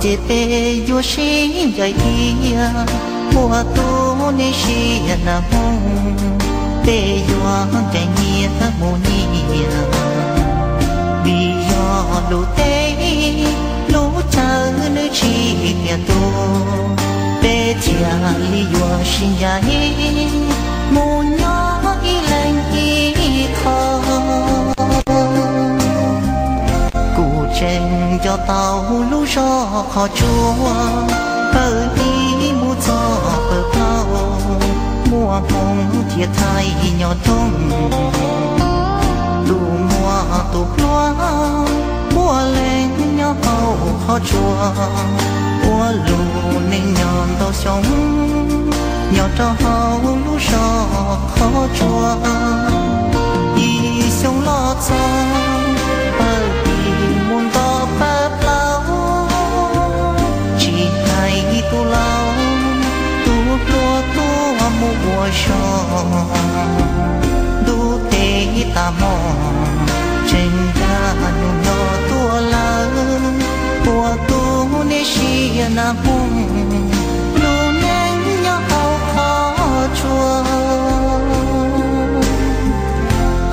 ces peb yuav sib ncaim tiag, ua tus niam siab na Hmoob, peb yuav ncaim nyias mus nyias. Vim yog lub teb lub chaw nws tsis tiag tuaj, peb thiaj li yuav sib ncaim mus nyob ib leeg ib qho. Kuv tseem nco tau lub zos Qhov Tsua, pawg ib mus txog pawg plaub, muaj Hmoob thiab Thaib nyob rooj. Tus muaj tus hluas, muaj leej nyob hauv Qhov Tsua, ua lub neej nyob ntau xyoo, nyob rau hauv lub zos Qhov Tsua. Ib xyoo los txog, pawg ib mus nto pawg plaub, tsis hais tus laus tus hluas tuaj mus ua zog. Ntuj teb tas hmo, tseem nkag num no tuaj lawm, ua tus niam siab na Hmoob, lub neej nyob hauv Qhov Tsua.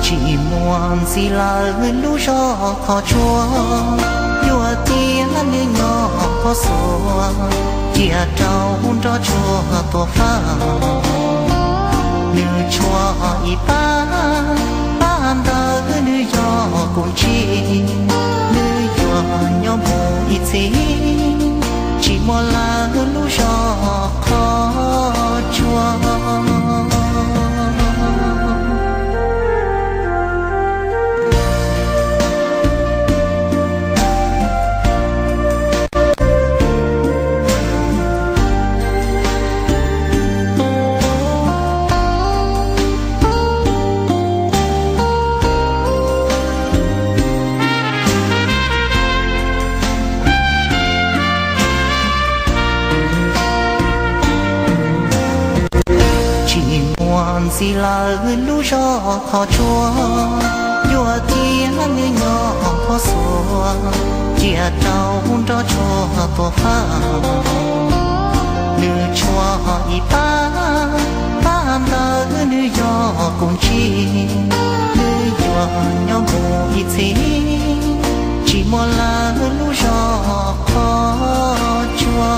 Tsis muaj ntxiv lawm lub zos Qhov Tsua, yuav tias nws nyob qhov xuas, cia rau nroj tsuag tuaj fawb. Nws tshuav ib pab, pab ntawd nws yog kuv txiv, nws yuav nyob mus ib txhis, tsis muaj lawm lub zos Qhov Tsua. Tsis muaj ntxiv lawm lub zos Qhov Tsua, yuav tias nws nyob qhov xuas, cia rau nroj tsuag tuaj fawb. Nws tshuav ib pab, pab ntawd nws yog kuv txiv, nws yuav nyob mus ib txhis, tsis muaj lawm lub zos Qhov Tsua.